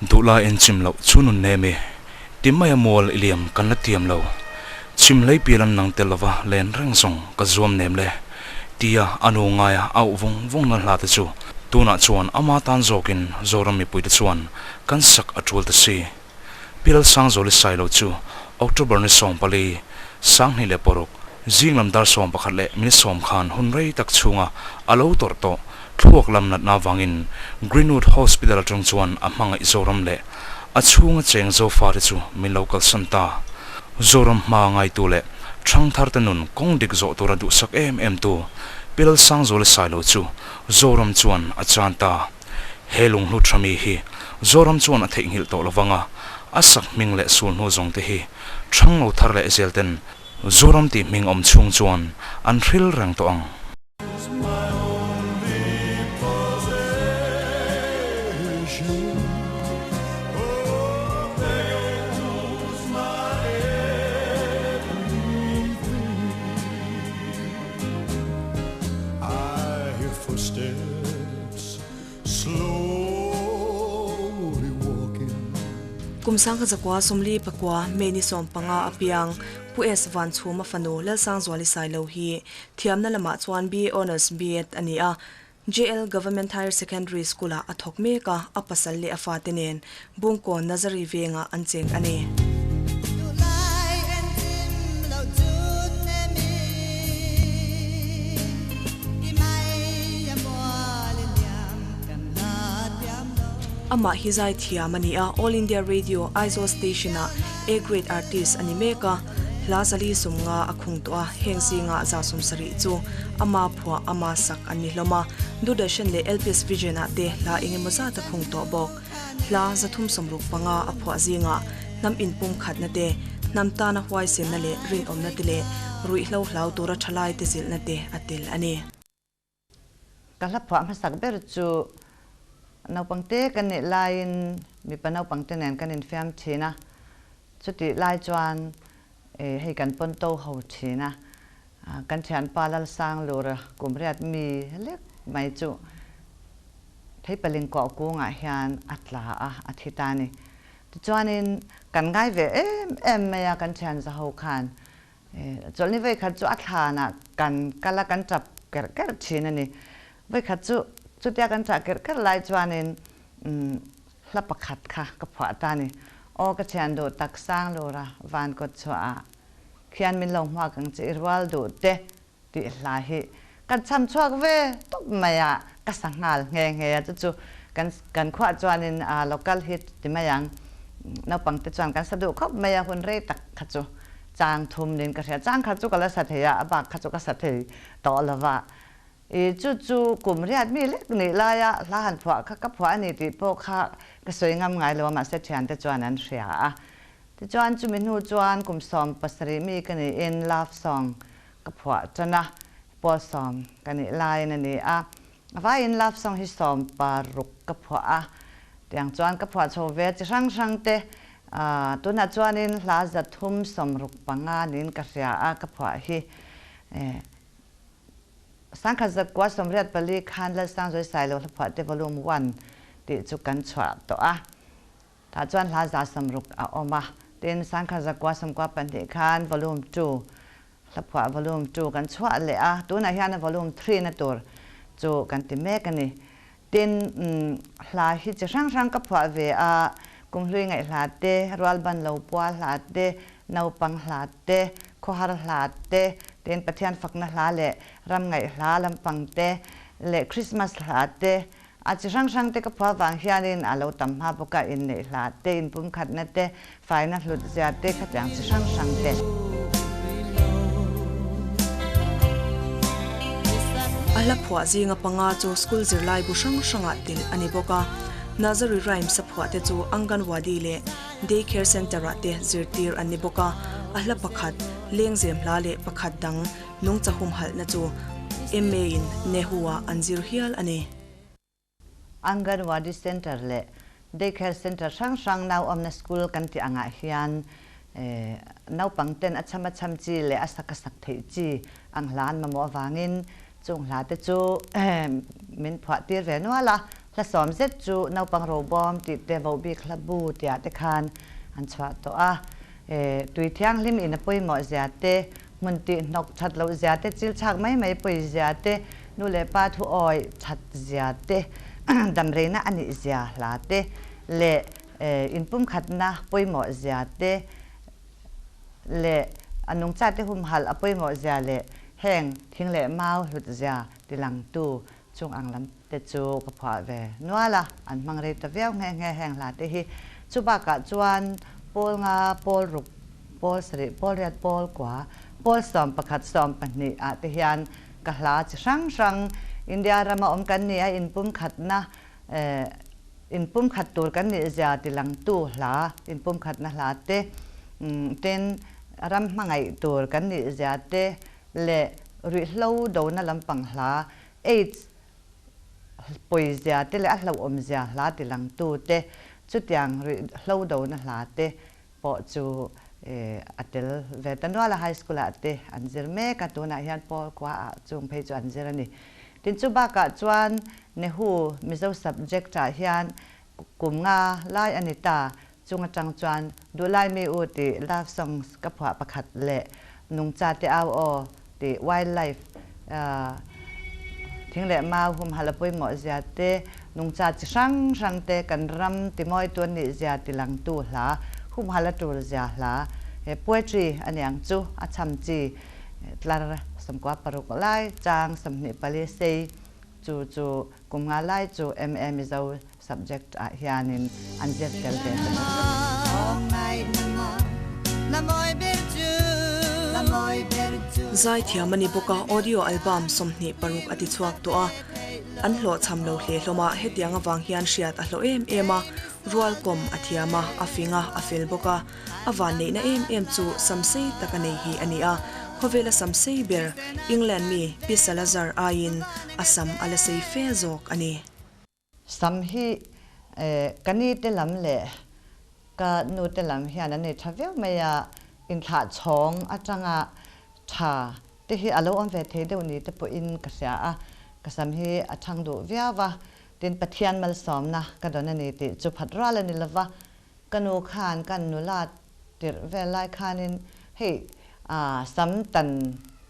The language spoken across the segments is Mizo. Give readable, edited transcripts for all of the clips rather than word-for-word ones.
Duhlai en chim loh chu nun nem i, ti maia mual i liam kan la tiam lo. Chim hlei pial an nang tel lova len reng zawng ka zuam nem le, tia a nu ngaia a auh vawng vawng na hla te chu tunah chuan ama tan zawkin Zoram mipuite chuan kan sak a tul ta si. Pi Lalsangzuali Sailo chu October ni 14, 2006, zing lam dar 11 leh minute sawm khan hun rei tak chhunga a lo tawrh tawh thluak lam natna avangin Greenwood Hospital atang chuan a hmangaih Zoram leh a chhunga cheng Zofate chu min lo kalsan ta. Zoram hma ngaitu leh Thangtharte nun kawng dik zawh tura duhsak em em tu Pi Lalsangzuali Sailo chu Zoram chuan a chan ta. He lunghlu tha mi hi Zoram chuan a theihnghilh tawh lovang a, a sak hming leh sul hnu zawng te hi Thang lo thar leh zel ten Zoram tih hming awm chhung chuan an hril reng tawh ang. Kum 1949 May ni 15 a piang Pu S Vanchhuma fanu Lalsangzuali Sailo hi thiamna lamah chuan BA Honours BEd a ni a, JL Government Higher Secondary School-ah a thawk mek a, a pasal leh a fate nen Bungkawn Nazari vengah an cheng a ni. Amah hi zaithiam a ni a, All India Radio, Aizawl Station-ah A Grade Artist a ni mek a, hla zali sawmnga a khung tawh a, heng zingah za 70 chu ama phuah ama sak an ni hlawm a, Doordarshan leh LPS Vision-ah te hla engemaw zat a khung tawh bawk. Hla 365 a phuah zingah hnam inpum khatna te, hnam tana huaisenna leh rinawmna te leh ruihhlo hlau tura thalai te zilhna te a tel a ni. Ka hla phuah hmasak ber chu naupangte kan nih laiin mipa naupangte nen kan infiam thin a, chutih lai chuan hei kan pawn to ho thin a, kan thianpa Lalsanglura kum riat mi lek mai chu Theipaling kawh kungah hian a tla a, a thi ta a ni. Tichuanin kan ngai ve em em mai a, kan thian zaho khan chawlhni vawikhat chu a thlanah kan kal a, kan tap kerh kerh thin a ni. Vawikhat chu chutia kan chah kerh kerh lai chuanin hla pakhat kha ka phuah ta a ni. Aw ka thian duh tak sang lura van kawt chhuahah khian min lo hmuak ang che i rual duh te tih hla hi kan cham chhuak ve tawp mai a, ka sa nghal nghe nghe a, chu chu kan kan khuah chuanin a local hit ti mai ang, naupangte chuan kan sa duh khawp mai a, hun rei tak kha chu chang thum niin ka hria, chang khat chu ka la sa thei a, a bak kha chu ka sa thei tawh lo va, i chu chu kum riat mi lek nih laia hla han phuah kha ka phuah a ni tih pawh kha ka sawi ngam ngai lo a, mahse thiante chuan an hria a, tichuan chumi hnu chuan kum 17 mi ka niin love song Ka phuah tan a, pawl sawm ka nih laiin a ni a, a vaiin love song hi 16 ka phuah a, tiang chuan ka phuah chho ve chi hrang hrang te, tunah chuanin hla 365 niin ka hria a ka phuah hi. 1984 khan Lalsangzuai Sailo Hlaphuah te Volume One tih chu kan chhuah tawh a, tah chuan hla 160 a awm a, tin 1992 khan Volume Two Hlaphuah Volume Two kan chhuah leh a, tunah hian a Volume Three na tur chu kan ti mek a ni. Tin, hla hi chi hrang hrang ka phuah ve a, kumhlui ngaih hla te, rualban lo pual hla te, naupang hla te, khawhar hla te, tin Pathian fakna hla leh ram ngaih hla lampang te, leh Christmas hla te, a chi hrang hrang te ka phuah vang hianin a lo tam hma bawk a, inneih hla te, inpumkhatna te, faina hlut zia te khatiang chi hrang hrang te. A hla phuah zinga panga chu school zirlai bu hrang hrangah tel a ni bawk a, Nursery Rhymes a phuah te chu Anganwadi leh Day Care Centre-ah te zirtir an ni bawk a, a hla pakhat Lengzem hla leh pakhat dang Nungcha humhalhna chu MA in Nehu-ah an zir hial a ni. Anganwadi Centre leh Day Care Centre hrang hrang nau awmna school kan tih angah hian naupang ten a cham a cham chi leh a sak a sak theih chi ang hla an mamawh avangin chung hla te chu min phuah tir ve nual a. Hla sawm zet chu naupang robawm tih te vohbik hla bu tiah te khan an chhuah tawh a. Tui thianghlim in a pawimawh zia te, hmun tih hnawk that loh zia te, chil chhak mai mai pawi zia te, nu leh pa thu awih that zia te, damreina a nih zia hla te leh inpumkhatna pawimawh zia te leh a nungcha te humhalh a pawimawh zia leh heng thing leh mau hlut zia tilangtu Chung ang lam te chu ka phuah ve nual a, an hmang rei ta viau nghe nghe heng hla te hi. Chu bakah chuan pawl nga, pawl ruk, pawl sarih, pawl riat, pawl kua, pawl 11, 12 ah te hian ka hla chi hrang hrang India rama awm kan ni a, inpumkhatna eh inpumkhat tur kan nih zia tilangtu hla, inpumkhatna hla te tin ram hmangaih tur kan nih zia te leh ruihhlo dona lampang hla, AIDS pawizia te leh a hlauhawmzia hla tilangtu te, chutiang ruihhlo dona hla te pawh chu a tel ve ta nual a, high school ah te an zir mek a, tunah hian Paul khua ah chung phei chu an zir a ni. Tin chu bakah chuan Nehu Mizo subject ah hian kum nga lai a ni ta, Chung atang chuan Duhlai mi u tih love songs ka phuah pakhat leh Nungcha te au aw tih wildlife thing leh mau humhalh a pawimawh zia te, nungcha chi hrang hrang te kan ram timawi tu an nih zia tilangtu hla humhalh a tul zia hla he poetry a niang chu a cham chi tlar 96 lai chang 24 sei chu chu kum nga lai chu MA Mizo Subject ah hianin an zir tel ve ta bawk. Zaithiam a ni bawk a, audio album 26 a ti chhuak tawh a, an hlawhchham lo hle hlawm a, hetiang avang hian hriat a hlawh em em a, rualkawm a thiam a, a fing a, a fel bawk a, a vanneihna em em chu samsei tak a nei hi a ni a, khawvela samsei ber England mi Pi Salazar aiin a sam a la sei fe zawk a ni. Sam hi ka ni te lam leh ka nu te lam hian an nei tha viau mai a, inthlah chhawng atanga tha te hi a lo awm ve thei deuh ni te pawhin ka hria a, ka sam hi a thang duh viau va, tin Pathian malsawmna ka dawn a ni tih chu phat rual a ni lova, ka nu khan kan nula tirh vel lai khanin hei sam tan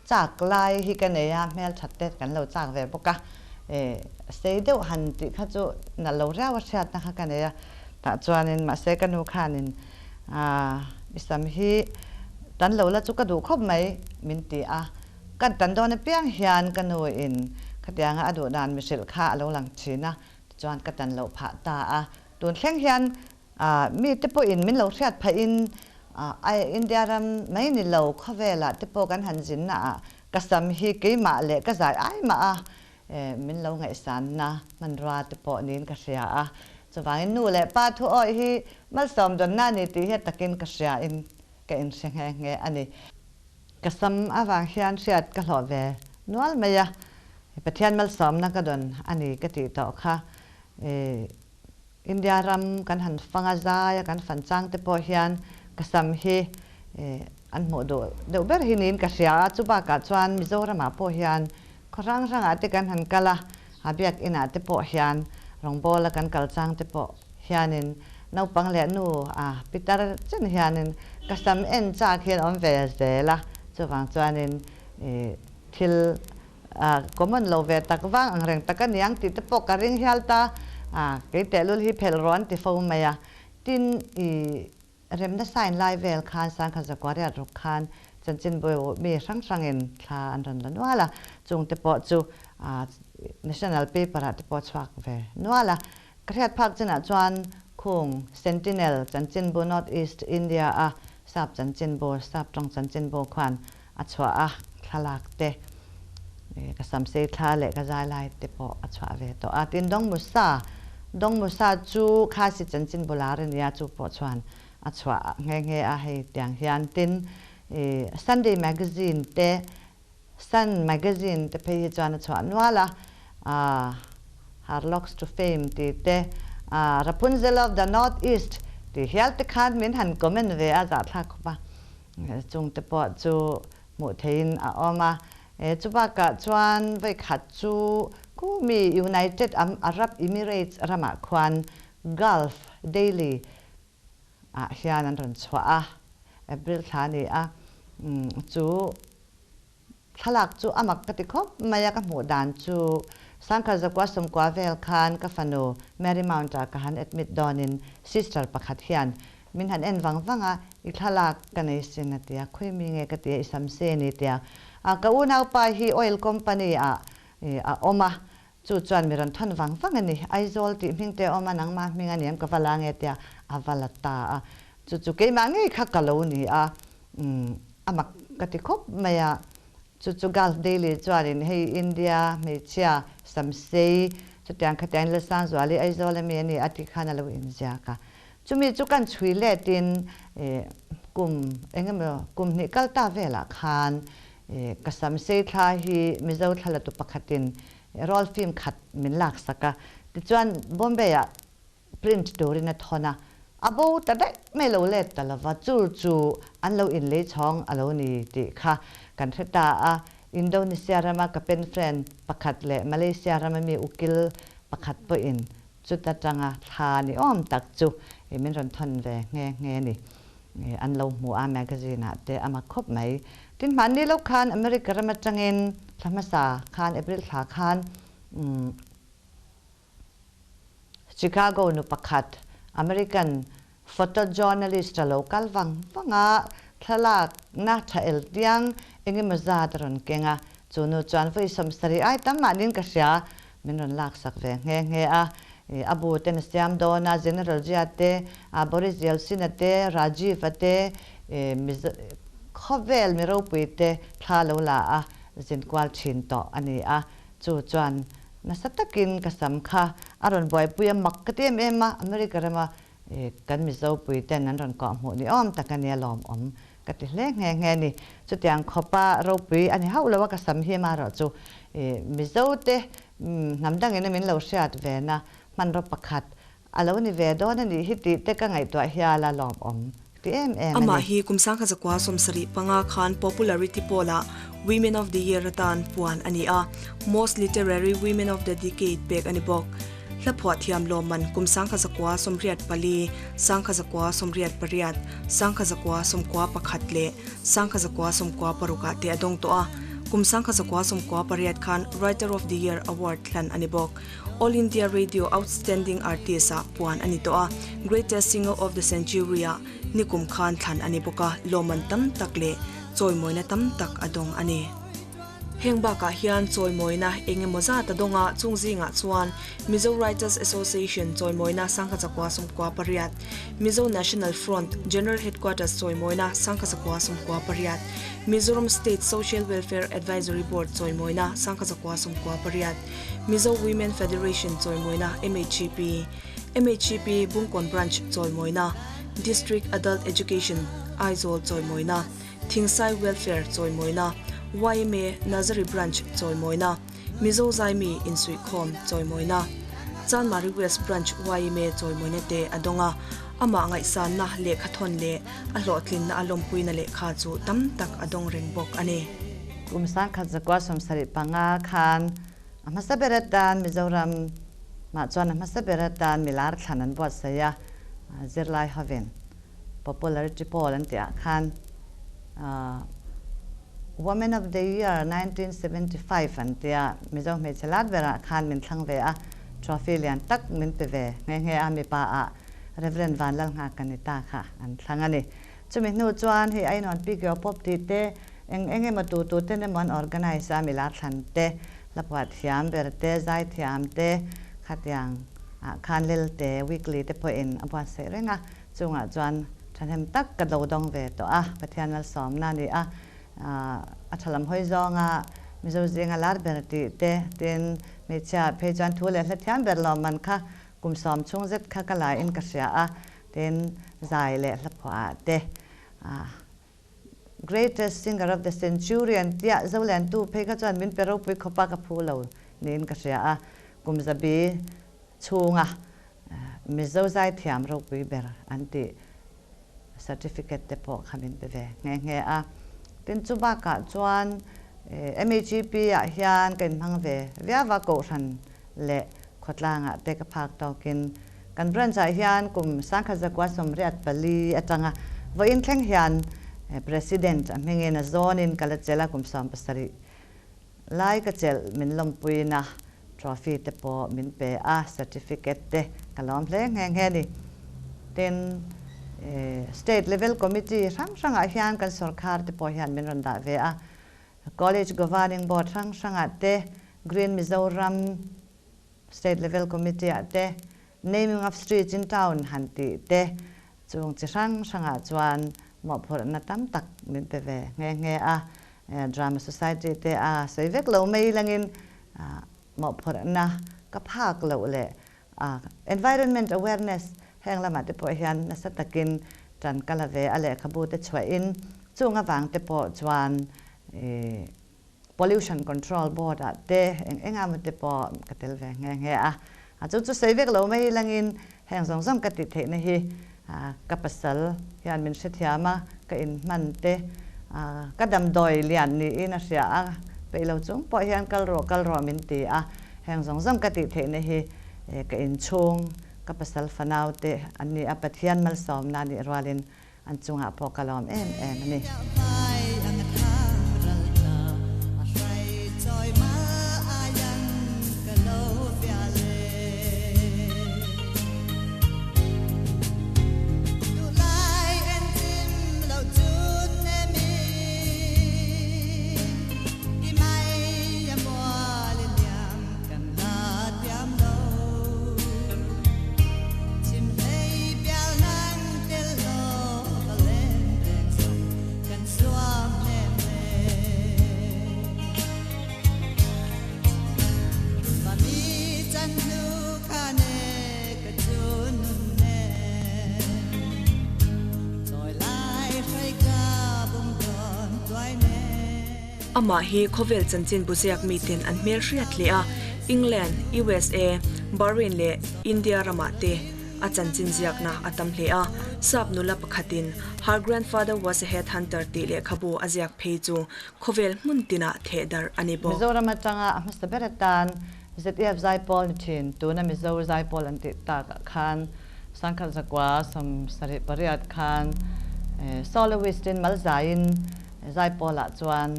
chak lai hi ka nei a, hmelthat te kan lo chak ve bawk a, sei deuh han tih kha chu nalh lo riau a hriatna kha ka nei a, tah chuanin mahse ka nu khanin i sam hi tan lo la chu ka duh khawp mai min ti a, kan tan dawn apiang hian ka nu in khatianga a duh dan mi hrilh kha a lo lang thin a, tichuan ka tan loh phah ta a, tun thleng hian Mite pawhin min lo hriat phahin India ram mai ni lo khawvelah te pawh kan han zinna ah ka sam hi keimah leh ka zai ai mah a min lo ngaihsanna hmanrua te pawh niin ka hria a. Chuvangin nu leh pa thu awih hi malsawm dawnna a ni tih hi a takin ka hria in ka inhre nghe nghe a ni. Ka sam avang hian hriat ka hlawh ve nual mai a, Pathian malsawmna ka dawn a ni ka tih tawh kha. India ram kan han fang a zai a kan fan chang te pawh hian ka sam hi an hmuh duh deuh ber hi niin ka hria a, chu bakah chuan Mizoramah pawh hian khaw hrang hrangah te kan han kal a, a biak inah te pawh hian rawngbawla kan kal chang te pawh hianin naupang leh nu a pitar chen hianin ka sam en chak hian awm ve zel a, chuvang chuanin thil A common lo ve tak vang ang reng tak a niang tih te pawh ka ring hial ta. A kei tehlul hi phelh rawh an ti fo mai a. Tin, i remna sign lai vel khan Sangkhat Zakuariat ruk khan chanchinbu mi hrang hrangin thla an rawn la nual a. Chung te pawh chu national paper ah te pawh a chhuak ve nual a. Ka hriat phak chinah chuan khung Sentinel chanchinbu North East India a sap chanchinbu, sap tawng chanchinbu khuan a chhuah a, thlalak te, ka samsei thla leh ka zai lai te pawh a chhuah ve tawh a. Tin, Dongmusa, Dongmusa chu Khasi chanchinbu lar a nia, chu pawh chuan a chhuah nghe nghe a hei tiang hian. Tin, Sunday Magazine te, Sun Magazine te phei hi chuan a chhuah nual a, Harlocks to Fame tih te, Rapunzel of the North East tih hial te khan min han comment ve a, zahthlak khawp a. Chung te pawh chu hmuh theihin a awm a. Chu bakah chuan vawikhat chu Kumi United Arab Emirates ramah khuan Gulf Daily ah hian an rawn chhuah a, April thla a ni a, chu thlalak chu a mak ka ti khawp mai a, ka hmuh dan chu Sangkhat Zakua Sawmkua vel khan ka fanu Mary Mount ah ka han admit dawnin sister pakhat hian min han en vang vang a, i thlalak ka nei sin a ti a, khawi mi nge ka ti a, i sam se ni tia a, ka unaupa hi oil company ah a awm a, Chu chuan mi rawn thawn vang vang a ni. Aizawl tih hming te a awm a, nangmah hming a ni em ka va la nge tia a va la ta a. Chu chu keimah ngei kha ka lo ni a, umm a mak ka ti khawp mai a. Chu chu Gulf Daily chuanin hei India hmeichhia Samsei chutiang khatiangin Lalsangzuali Aizawl ami a ni a tih khan a lo inziak a. Chumi chu kan chhui letin kum eng emaw kum hnih kal ta velah khan Ka sam sei thla hi Mizo thlalatu pakhatin roll film khat min laksak a, tichuan Bombay-ah print turin a thawn a, a bo ta daih mai lo let ta lova, chur chu an lo inlei chhawng a lo ni tih kha kan hre ta a. Indonesia rama ka pen friend pakhat leh Malaysia rama mi ukil pakhat pawhin chuta tanga thla ni awm tak chu min rawn thawn ve nghe nghe a ni. An lo hmu a magazine ah te a mak khawp mai. Tin hmanni lo khan America ram atangin thla hmasa khan April thla khan Chicago nu pakhat American photojournalist a lo kal vang vang a, thlalak na tha el tiang engemaw zat a rawn keng a, chu nu chuan vawi 70 ai tam mahnin ka hria min rawn laksak ve nghe nghe a. A bu ten a siam dawn a, General Zia te, Boris Yeltsin-a te, Rajiv-a te, khawvel mi ropui te thla lo la a, zin kual thin tawh a ni a. Chu chuan nasa takin ka sam kha a rawn buaipui a, mak ka ti em em a, America rama kan Mizopui ten an rawn kawh hmuh ni awm tak a nia lawmawm ka ti hle nghe nghe a ni. Chutiang khawpa ropui a ni hauh lo a, ka sam hi amaherawh chu Mizote hnam dangin a min lo hriat ve na hmanraw pakhat a lo ni ve dawn a nih hi tih te ka ngaihtuah hial a lawmawm ti em em a ni. Amah hi kum 1975 khan Popularity Poll-ah Women of the Year atan puan a ni a, Most Literary Women of the Decade pek a ni bawk. Hla phuah thiam lawmman kum 1984, 1988, 1991 leh 1996 ah te a dawng tawh a. Kum 1998 khan Writer of the Year Award hlan a ni bawk. All India Radio Outstanding Artist ah puan a ni tawh a, Greatest Singer of the Century ah nikum khan thlan a ni bawk a, lawmman tam tak leh chawimawina tam tak a dawng a ni. Heng bakah hian chawimawina eng emaw zat a dawng a, chung zingah chuan Mizo Writers Association chawimawina 1998, Mizo National Front General Headquarters chawimawina 1998, Mizoram State Social Welfare Advisory Board chawimawina 1998, Mizo Women Federation chawimawina MHEP, MHEP Bungkawn Branch chawimawina, District Adult Education, Aizawl chawimawina, Thingsai Welfare chawimawina, yma Nazari Branch chawimawina, Mizo Zaimi Insuihkhawm chawimawina, Chanmari West Branch yma chawimawina te a dawng a, amah ngaihsanna lehkha thawn leh a hlawhtlinna a lawmpuina lehkha chu tam tak a dawng reng bawk a ni. Kum 1975 khan a hmasa ber atan Mizoram mah chuan a hmasa ber atan milar thlan an buatsaih a, zirlai hovin Popularity Poll an tih ah khan Woman of the Year 1975 an tia Mizo hmeichhe lat berah khan min thlang ve a, trophy lian tak min pe ve nghe nghe a, mipa ah Rev. Vanlalnghak ka ni ta kha an thlang a ni. Chumi hnu chuan hei Ainawn Pick Your Pop tih te eng eng emaw tu tu ten emaw an organise a, milar thlan te, hlaphuah thiam ber te, zai thiam te khatiang ah khan Lelte Weekly te pawhin a buatsaih reng a. Chungah chuan thahnem tak ka lo dawng ve tawh a, Pathian malsawmna a ni a, a tha lam hawi zawnga Mizo zinga lar ber tih te, tin hmeichhia phei chuan thu leh hla thiam ber lawmman kha kum sawm chhung zet kha ka la in ka hria a, tin zai leh hla phuah ah te Greatest singer of the century an tia Zoliantu phei kha chuan min pe ropui khawp a ka phu lo niin ka hria a, kum zabi chhunga Mizo zaithiam ropui ber an tih certificate te pawh kha min pe ve nghe nghe a. Tin chu bakah chuan MHEP ah hian ka inhmang ve viau a, Kohhran leh khawtlangah te ka phak tawkin kan branch ah hian kum 1984 atanga vawiin thleng hian President a hmingin a zawnin ka la chelh a, kum 70 lai ka chelh min lawmpuina trophy te pawh min pe a, certificate te ka lawm hle nghe nghe a ni. Tin, State level committee hrang hrangah hian kan sorkar te pawh hian min rawn dah ve a, College Governing Board hrang hrangah te, Green Mizoram State level committee ah te, Naming of Streets in Town han tih te chung chi hrang hrangah chuan mawhphurhna tam tak min pe ve nghe nghe a. Drama Society te a sawi vek lo mai langin mawhphurhna ka phak loh leh Environment awareness heng lamah te pawh hian nasa takin tan ka la ve a, lehkhabu te chhuahin chung avang te pawh chuan Pollution Control Board ah te eng eng emaw te pawh ka tel ve nghe nghe a. Chu chu sawi vek lo mai langin heng zawng zawng ka tih theihna hi ka pasal hian min hrethiam a, ka inhman te ka damdawi lian niin a hria a, peih lo chung pawh hian kal rawh kal rawh min ti a, heng zawng zawng ka tih theihna hi ka inchhung ka pasal fanau te an ni a, Pathian malsawmna nih rualin An chungah pawh ka lawm em em a ni. Amah hi khawvel chanchinbu ziak miten an hmelhriat hle a, England, USA, Bahrain leh India ramah te A chanchin ziakna a tam hle a, sap nula pakhatin Her Grandfather Was a Headhunter tih lehkhabu a ziak phei chu khawvel hmun tinah theh darh a ni bawk. Mizoram atanga a hmasa ber atan ZEF Zaipawl ni thin, tuna Mizo Zaipawl an tih takah khan Sangkhat Zakua 78 khan soloist in Malzaiin Zaipawlah chuan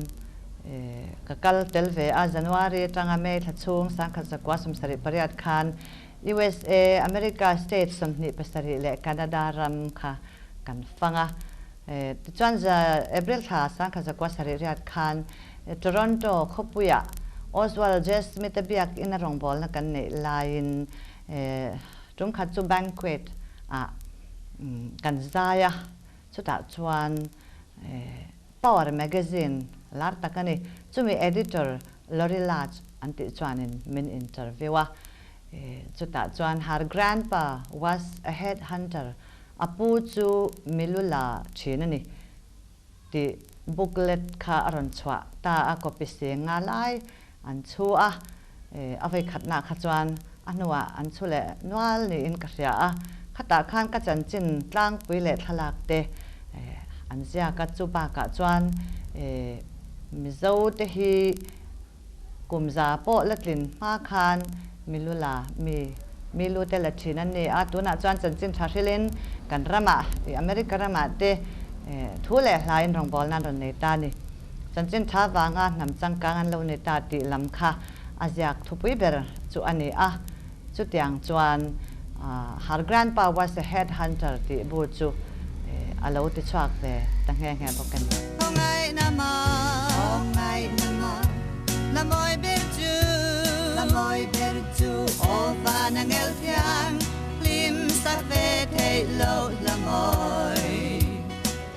ka kal tel ve a, January atanga May thla chhung 1978 khan USA, America state 27 leh Canada ram kha kan fang a. Tichuan April thla 1978 khan Toronto khawpuiah Oswald J. Smith-a biakina rawngbawlna kan neih laiin tum khat chu banquet ah kan zai a, chutah chuan Power magazine lar tak a ni. Chumi editor Lori Large an tih chuanin min interview a. Chutah chuan her grandpa was a head hunter, a pu chu milula thin a ni tih booklet kha a rawn chhuah ta a, copy seng nga lai an chhu a. A veikhatnah kha chuan a hnuah an chhu leh nual niin ka hria a, khatah khan ka chanchin tlangpui leh thlalak te an ziak a, chu bakah chuan Mizo te hi kum za pawh la tlin hma khan milula mi milu te la thin an ni a, tunah chuan chanchin tha hrilhin kan ramah America ramah te thu leh hlain rawngbawlna an rawn nei ta a ni. Chanchin tha vanga hnam changkang an lo ni ta tih lam kha a ziak thupui ber chu a ni a. Chutiang chuan Her Grandpa Was a Head Hunter tih bu chu a lo ti chhuak ve ta nghe nghe bawk a ni.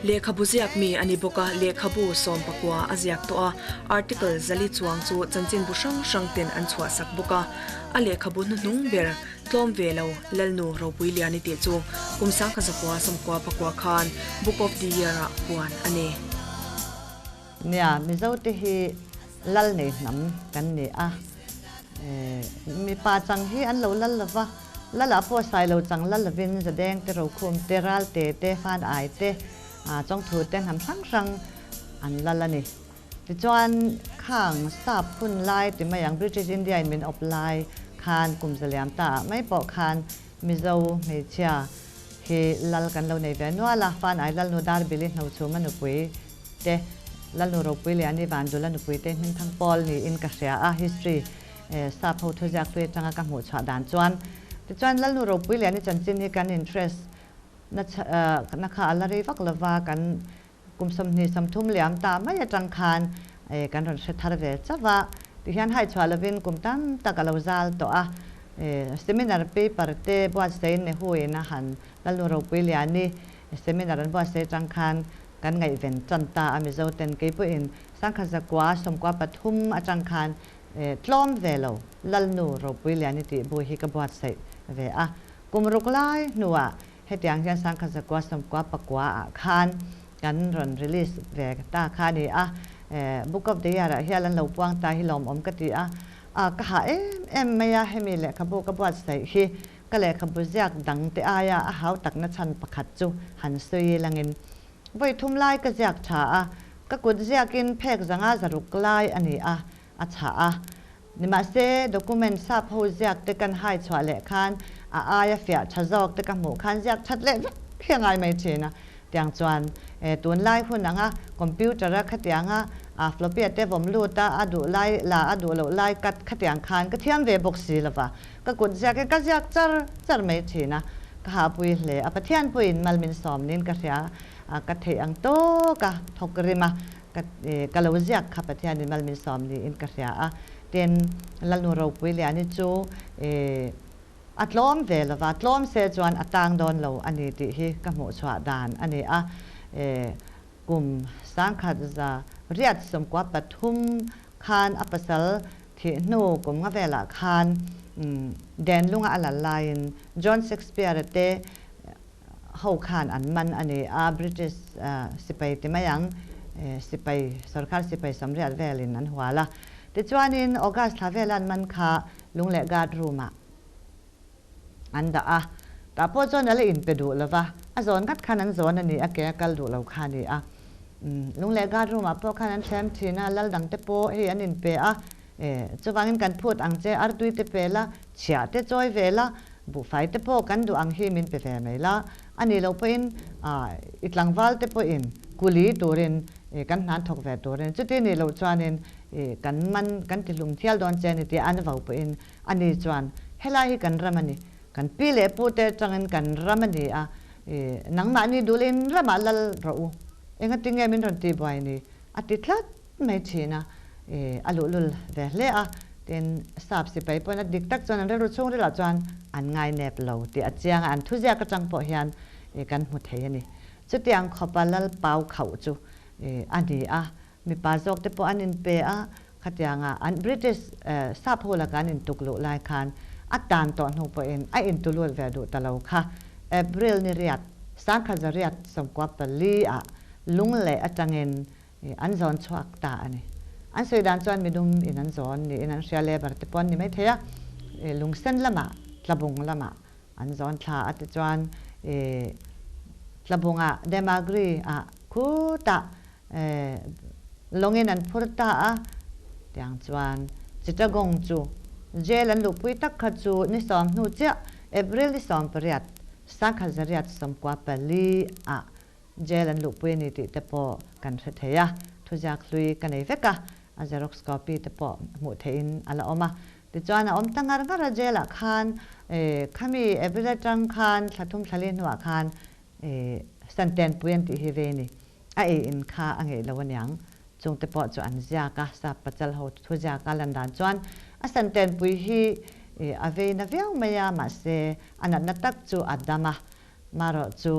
Lehkhabu ziak mi a ni bawk a, lehkhabu 19 a ziak tawh a, article zali chuang chu chanchinbu hrang hrang ten an chhuahsak bawk a. A lehkhabu hnuhnung ber tlawm ve lo Lalnu Ropui Liani tih chu kum 1999 khan Book of the Year ah puan a ni. Nia, Mizo te hi lal nei hnam kan ni a, mipa chang hi an lo lal lova, Lal ah pawh sai lo chang lal lovin zadeng te rokhum te ralte te fan ai te chawngthu te hnam hrang hrang an lal a ni. Tichuan, khang sap hun lai ti mai ang British India in min awp lai khan kum zaliam ta ah mai pawh khan Mizo hmeichhia hi lal kan lo nei ve nual a, Fan ai Lalnu Darbili Hnochhuma nupui te, Lalnu Ropui Liani Vandula nupui te hmingthang pawl niin ka hria a, history sap ho thuziak hlui atanga ka hmuh chhuah dan chuan. Tichuan Lalnu Ropui Liani chanchin hi kan interest na na kha a la rei vak lova kan Kum 23 liam ta mai atang khan kan rawn hre thar ve chauh a, tihian hai chhuah lovin kum tam tak a lo zal tawh a. Seminar paper te buatsaih Nehu in a han Lalnu Ropui Liani seminar an buatsaih atang khan kan ngaihven tan ta a, Mizo ten keipawhin Sangkhat zakua 13 atang khan tlawm ve lo Lalnu Ropui Liani tih bu hi ka buatsaih ve a. Kum ruk lai hnuah Hetiang hian 1999 ah khan kan rawn release ve ta kha a ni a, Book of the Year ah hian an lo puang ta hi lawmawm ka ti a, a ka hah em em mai a, hemi lehkhabu ka buatsaih hi ka lehkhabu ziak dang te aia a hau takna chhan pakhat chu han sawi langin vawi thum lai ka ziak tha a, ka kut ziakin phek zanga zaruk lai a ni a, a chhah a. Nimahse, document sap ho ziak te kan hai chhuah leh khan a aia fiah tha zawk te ka hmuh khan ziak that leh vek hi a ngai mai thin a. Tiang chuan tunlai hun anga computer a khatianga a floppy a te vawm lut a, a duh lai la a duh loh lai cut khatiang khan ka thiam ve bawk si lova, ka kut ziak in ka ziak char char mai thin a, ka hahpui hle a. Pathian pawhin mal min sawm niin ka hria a, ka theih ang tawk a thawk rim a. Ka ka lo ziak kha Pathianin mal min sawm niin ka hria a, tin Lalnu Ropui Liani chu a tlawm ve lova, tlawm se chuan a tang dawn lo a ni tih hi ka hmuh chhuah dan a ni a. Kum 1993 khan a pasal thih hnu kum nga velah khan Denlunga a lal laiin John Shakespeare-a te ho khan an man a ni a, British sipai ti mai ang, sipai, sorkar sipai sawmriat velin an hual a. Tichuanin August thla vela an man kha lung leh guard room-ah an dah a, tah pawh chuan a la inpe duh lo va, a zawn ngat khan an zawn a ni a, ke a kal duh lo kha a ni a. Lung leh guard room-ah pawh khan an thlem thin a, lal dangte pawh hei an inpe a, Chuvangin kan phut ang che, artui te pe la, chhiah te chawi ve la, buhfai te pawh kan duh ang hi min pe ve mai la. A nih loh pawhin i tlangval te pawhin kuli turin kan hnan thawk ve turin chuti nih loh chuanin kan man kan ti hlum thial dawn che a ni tih an vau pawhin a ni chuan helai hi kan ram a ni, kan pi leh pu te atangin kan ram a ni a, nangmahni dulin ramah lal rawh u, engatinge min rawn tihbuai ni a ti tlat. mai thin a, a luhlul ve hle a, tin sap sipai pawn a dik tak chuan an rilru chhungrilah chuan an ngai nep lo tih a chiang a, an thuziak atang pawh hian kan hmu thei a ni. Chutiang khawpa lal pau khauh chu a ni a, mipa zawk te pawh an inpe a, khatianga an British sap ho laka an intuk luh lai khan a tan tawh hnu pawhin a intulut ve duh ta lo kha April ni riat 1994 ah Lungleh atangin An zawn chhuak ta a ni. An sawi dan chuan midum in an zawn niin an hria labour te pawh an ni maithei a, lungsen lamah tlabung lamah an zawn thla a tichuan tlabungah Demagri ah khutah lawngin an phur ta a, tiang chuan Chittagong chu jail an luhpui tak kha chu ni sawm hnu chiah April ni 18 1994 ah Jail an luhpui a ni tih te pawh kan hre thei a, thuziak hlui ka nei vek a, a xerox copy te pawh hmuh theihin a la awm a. Tichuan a awm ta ngar ngar a jail ah khan khami April atang khan thla thum thla li hnuah khan Santenpui an tih hi ve ni, a ei in kha a ngeih lo aniang. Chung te pawh chu an ziak a, sap pachal ho thuziak a lan dan chuan a Santenpui hi a vei na viau mai a, mahse a natna tak chu a dam a, Marawh chu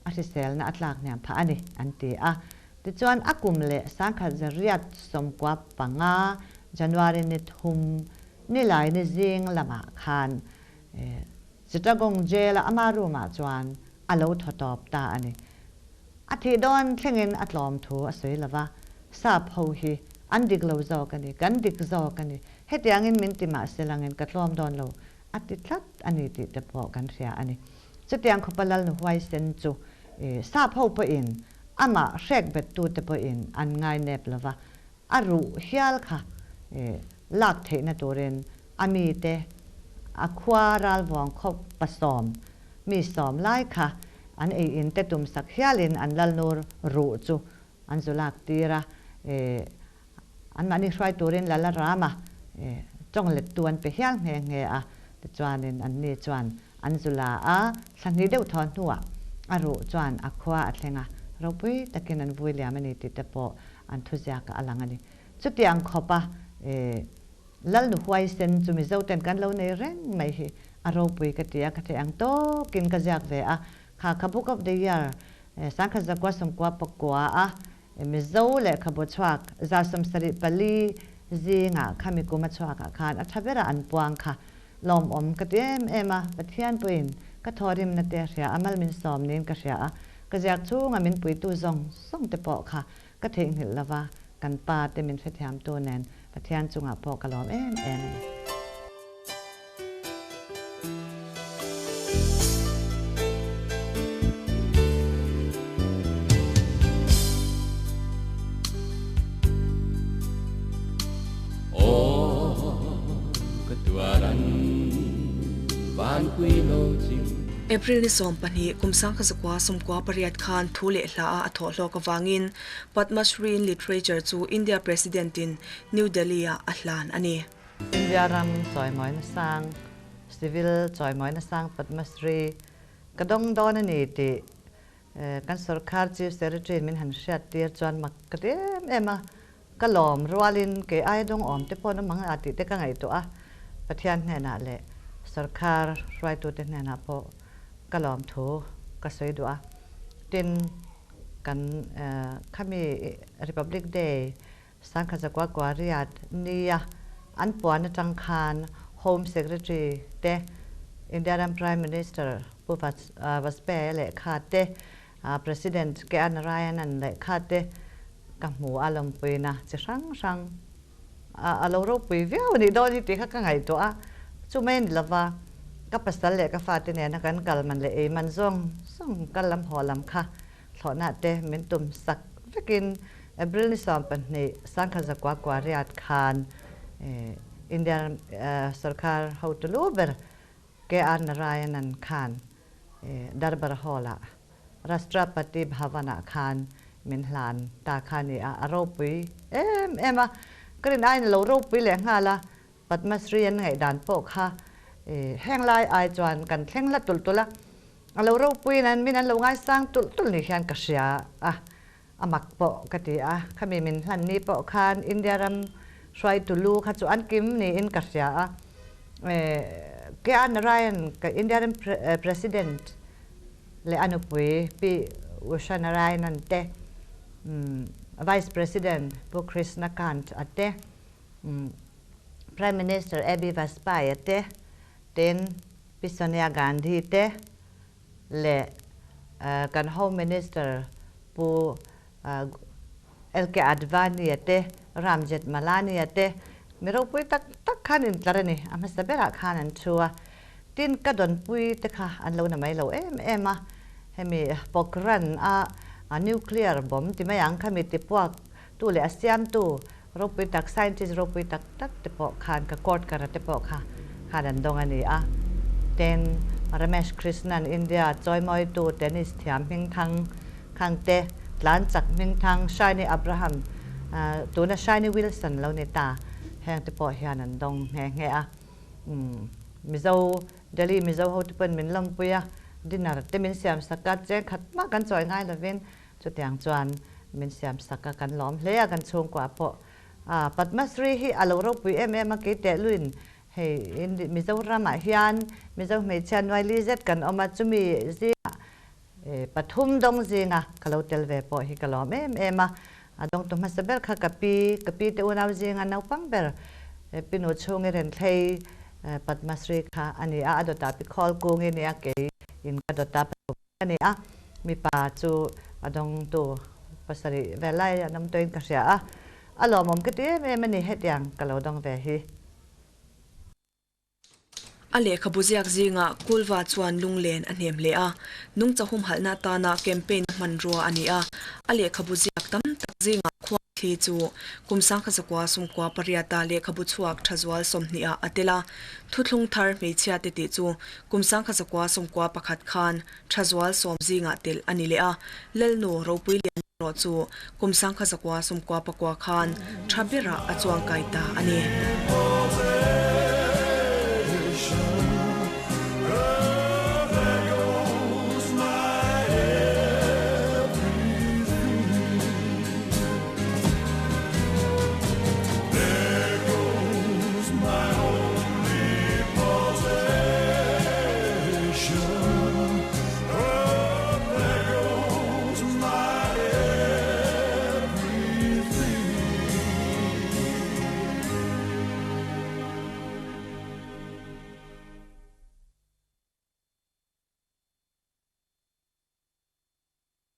a hriselna a tlak hniam phah a ni, an ti a. Tichuan a kum leh 1995 January ni thum nilai ni zing lamah khan Chittagong Jail-a ama room-ah chuan a lo thaw tawp ta a ni. A thih dawn thlengin a tlawm thu a sawi lo va, Sap ho hi an dik lo zawk a ni, kan dik zawk a ni, hetiangin min ti mah se langin ka tlawm dawn lo, A ti tlat a ni tih te pawh kan hria a ni. Chutiang khawpa Lalnu huaisen chu sap ho pawhin amah hrek bettu te pawhin an ngai nep lo va. A ruh hial kha lak theihna turin a mite a khua ralvuang khawp pasawm mi sawm lai kha an ei in te tumsak hialin an lalnur ruh chu an zu lak tir a, anmahni hruai turin lal a ram a, tawng lettu an pe hial nghe nghe a, tichuanin anni chuan an zu la a, thla hnih deuh thaw hnuah a ruh chuan a khua a thleng a, ropui takin an vui liam a ni tih te pawh an thuziakah a lang a ni. Chutiang khawpa Lalnu huaisen chu Mizoten kan lo nei reng mai hi a ropui ka ti a, ka theih ang tawkin ka ziak ve a. Kha kha Book of the Year sangkhat zakua sawmkua pakua a Mizo lehkhabu chhuak 74 zingah khami kum a chhuakah khan a tha berah an puang kha lawmawm ka ti em em a, Pathian pawhin ka thawhrimna te a hria a, mal min sawm niin ka hria a, ka ziak chhunga min puitu zawng zawng te pawh kha Ka theihnghilh lova, kan pa te min hrethiamtu nen Pathian chungah pawh ka lawm em em a ni. Aw ka tuaran van pui lo chim. April ni 12, kum 1998 khan thu leh hla a a thawh hlawk avangin Padma Shri in Literature chu India President in New Delhi ah a hlan a ni. India ram chawimawina sang, Civil chawimawina sang Padma Shri ka dawng dawn a ni tih kan sorkar Chief Secretary in min han hriat tir chuan mak ka ti em em a, ka lawm rualin kei aia dawng awm te pawh an awm ang a tih te ka ngaihtuah a, Pathian hnenah leh sorkar hruaitute hnenah pawh ka lawm thu ka sawi duh a. Tin, kan khami Republic Day sangkhat zakua kua riat nia an puan atang khan Home Secretary te, India ram Prime Minister Pu Vajpayee lehkha te, President K Narayanan lehkha te ka hmu a lawmpuina chi hrang hrang a lo ropui viau a nih dawn hi tih kha ka ngaihtuah a, chu mai a ni lova, ka pasal leh ka fate nena kan kal man leh ei man zawng zawng kal lam haw lam kha thlawhna te min tum sak vekin April ni 12 1998 riat khan India sorkar hotu lu ber KR Narayanan khan Darbar Hall-ah Rashtrapati Bhavan-ah khan min hlan ta kha a ni a, a ropui em em a, ka rin aiin a lo ropui leh nghal a, Padma Shri an ngaihdan pawh kha heng lai ai chuan kan thleng hla tulh tulh a, a lo ropuiin an min an lo ngaisang tulh tulh ni hian ka hria a, a mak pawh ka ti a, khami min hlan ni pawh khan India ram hruaitu lu kha chu an kim niin ka hria a, K R Narayan ka India ram President leh a nupui Pi Usha Narayanan te, Vice President Pu Krishna Kant a te, Prime Minister A B Vajpayee a te, tin Pi Sonia Gandhi te leh kan Home Minister Pu LK Advani a te, Ram Jethmalani a te, mi ropui tak tak khan intlar a ni. A hmasa berah khan an thu a, tin ka dawnpui te kha an lo na mai lo em em a, hemi Pokhran a nuclear bomb ti mai ang khami tipuak tu leh a siamtu ropui tak scientist ropui tak tak te pawh khan ka court kara te pawh kha khan an dawng a ni a. Tin, Ramesh Krishnan India chawimawitu tennis thiam hmingthang khang te, tlan chak hmingthang Shiny Abraham tuna Shiny Wilson lo ni ta heng te pawh hian an dawng nghe nghe a. Mizo Delhi Mizo ho te pawhin min lawmpui a, dinner te min siam sak a, cheng khat mah kan chawi ngai lovin Chutiang chuan min siam sak a, kan lawm hle a, kan chhungkua pawh. A, Padma Shri hi a lo ropui em em a, kei tehlui hei Mizoramah hian Mizo hmeichhia nuai li zet kan awm a, chumi zingah pathum dawng zinga ka lo tel ve pawh hi ka lawm em em a. A dawngtu hmasa ber kha ka pi, ka pi te unau zinga naupang ber Pi Nu chhungi Renthlei Padma Shri kha a ni a, a dawtah Pi Khawl Kungi nia kei in ka dawtah pathum A ni a, mipa chu a dawngtu pasarih vel lai an awm tawhin ka hria a, a lawmawm ka ti em em a ni hetiang ka lo dawng ve hi. A lehkhabu ziak zingah Kulva chuan lunglen a hnem hle a, nungcha humhalhna atana campaign a hmanrua a ni a, a lehkhabu ziak tam tak zingah khua. Thli chu kum 1918 a lehkhabu chhuak Thazual 20 ah a tel a, Thuthlung Thar Hmeichhiate tih chu kum 1991 khan Thazual sawm zingah telh a ni leh a, Lalnu Ropui Lian erawh chu kum 1999 khan tha berah a chuangkai ta a ni.